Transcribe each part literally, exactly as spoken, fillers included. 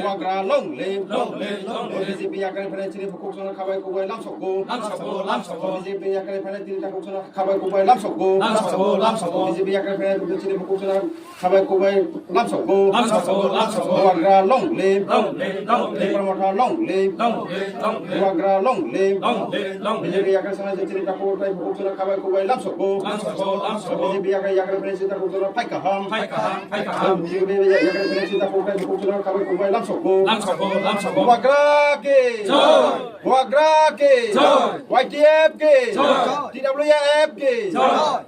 Bubagra long live. Long live, long live. B J P yakari phainai chini bukhuk chwngno khabai kubai lamsokgo. Lamsokgo, lamsokgo. B J P yakari phainai chini takhuk chwngno khabai kubai lamsokgo. Lamsokgo, lamsokgo. B J P yakari phainai chini bukhuk chwngno khabai kubai lamsokgo. Lamsokgo, lamsokgo. Bubagra long live. Long live, long live. Tipra Motha long live. Long live, long live. Bubagra long live. Long live, long live. B J P yakari phainai chini takhuk tei bukhuk chwngno khabai kubai lamsokgo. Lamsokgo, lamsokgo. B J P yakari, yakari phainai chini takhuk chwngno phai kaham. Phai kaham, phai kaham. B J P yakari phainai chini takhuk tei bukhuk chwngno khabai kubai lamsokgo. Lamsokgo, lamsokgo. Bubagra ki! Jai! Bubagra ki! Jai! Y T F ki! Jai! T W F ki! Jai!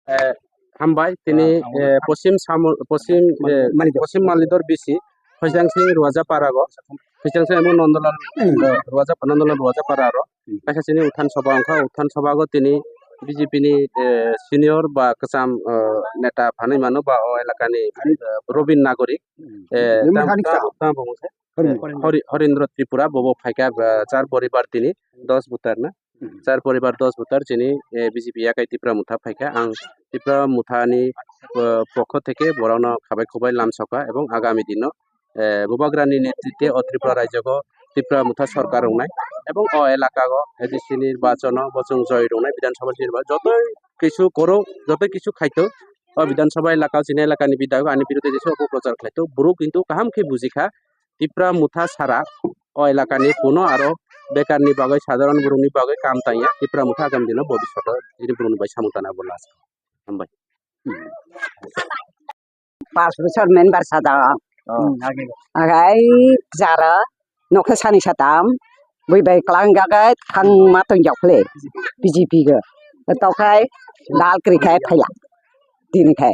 Eh, hambai, tini, eh, Posim Samul, Posim, eh, Posim Malidor B C, Hoisang Singh Ruaja Parago, Hoisang Singh amo Nondolal, eh, Ruaja, Nondolal Ruaja Pararo, kaisa chini Uthan Sabha wngkha, Uthan Sabha go tini B J P ni, eh, senior ba kwcham, eh, neta phanwi mano ba o elakani, eh, Robin Nagorik, eh, tamo, tamo, tamo bumung se? Hori-, Horindra Tripura, bobo phaikha, eh, char poribar tini, dos butar na. Char poribar dos butar chini, eh, B J P yakai Tipra Motha phaikha. Ang Tipra Motha ni, eh, pokho theke borokno khabai khubai lamsokha ebong agami dino, eh, Bubagrani netritwe o Tripura rajyogo Tipra Motha sorkar wngnai ebong o elakao A D C nirbachono bo chwng joi rwnai, Bidhan Sabha nirba-, jotoi kisu koro, jotoi kisu khaito o Bidhan Sabha elakao chini elakani bidhayok ani biruddhe jesa opoprochar khlaito, borok kintu kaham khe bujikha. Tipra Motha sara o elakani kuno aro bekarni bagwi, sadharon borokni bagwi kam tangya. Tipra Motha agami dino bobishoto chini borokni bai samung tangna bo last. Hambai. Pas bosor member sada. Oh. Agai jara nokha sani satam bui bai klang gagai thang ma tong jak phle B J P go. Tokhai dal kri khai phaila. Tini khai.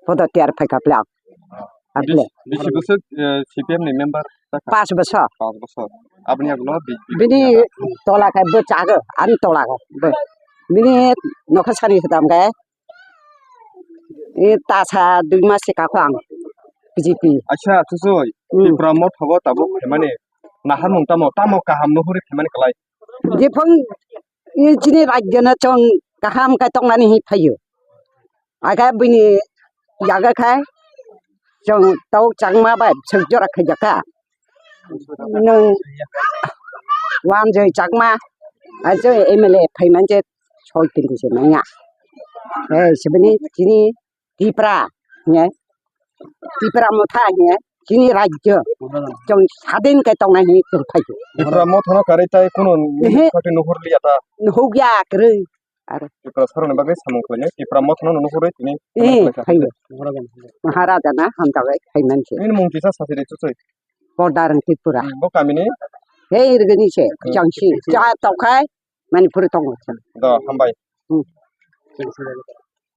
Podo tiyar phai kha plang. Aple. Bisi bwswk, eh, C P M ni member ta kha? Pas bosor. Pas bosor. Aboni yagulo bi-, bi-, Bini tola khai bo chago, ani tola khai bo. Bini nokha sani sedam khai. E tasa dui mas se kakho ang B J P. Acha, Susoi, Hmm. Tipra Motha bo tabuk phaimani. Naharmung tamo, tamo kaham nuhuri phaimani kwlai. Jephang e chini rajyo no chwng kaham khe tongnani hi phaio. Akhe bini yaga khe chwng tok changma bai bwswk jora khaijak kha. Nwng wanjwi chakma, ajo M L A phaiman je soi tini se manya. Eh, sibini chini Tipra, ne? Tipra Motha, ne? Chini rajyo. Chwng sadin khe tongnai hinwi chwng phaio. Tipra Motha no karwi tai kuno Ehe. Party nuhur liya ta. Nuhukya kwrwi. Aro. Tipra soroni bagwi samung khlainai, Tipra Motha no nuhurwi tini Eh, samung khlaikha. Phaio. Maharaja na hamjabai phaiman se. Nini mung kisa sasi de chuchwi. Border Tripura. Hmm, bo kamini? Hei, irgini se, Hmm. Jangsi. Cha tokhai, Manipur tongo. Do, hambai. Hmm.